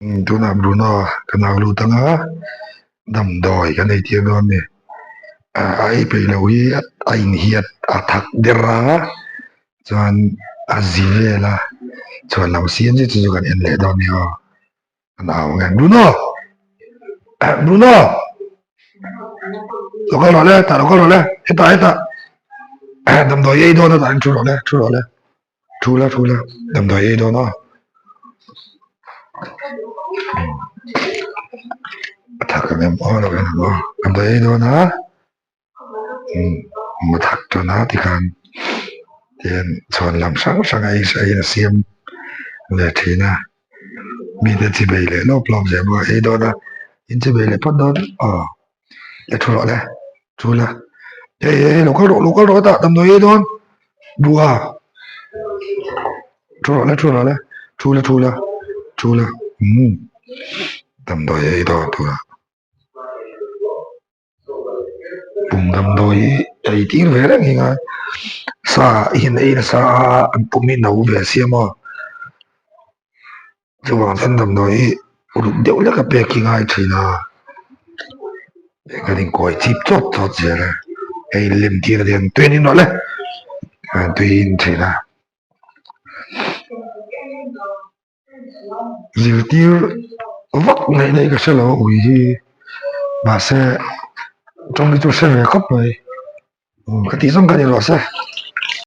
Tunah Bruno ka nau lut anga damdawi kan ei tir dawn a ni a ei peih loh hi a inhiat a thak der a chuan a zi vel a chhuan lam siam zet chu chu kan en leh dawn a ni aw ka nau ang e Bruno Bruno lo kal rawh le tah lo kal rawh le hetah hetah damdawi ei dawn a tah hian thu rawh le thu rawh le. Thu la thu la damdawi ei dawn a a thak ang em aw lo en ang aw damdawi ei dawn a umm a thak tan a tikhan tihian chhuan lam hrang hrang a ei in a siam ve thin a mite chibei leh lawp lawp zel bawk a ei dawn a in chibei leh phawt dawn aw le thu rawh le thu la hei hei hei lo kal rawh lo kal rawh hetah damdawi ei dawn buh a thu rawh le thu rawh le thu la thu la thu la umm damdawi ei dawn tunah pum damdawi ei tir ve reng hi ngai sa hi an ei nasa a an pum hi no ve a siam a chuvang chuan damdawi hi uluk deuh lek a pek hi ngai thin a kan inkawi chip chawt chawt zel a hei lem tir a hian tui an in rawh le tui a in thin a zirtir vak ngaih na hi ka hre lo a ui hi mahse tawng hi chu hre ve khawp mai ka tih zawng kha ni rawh se.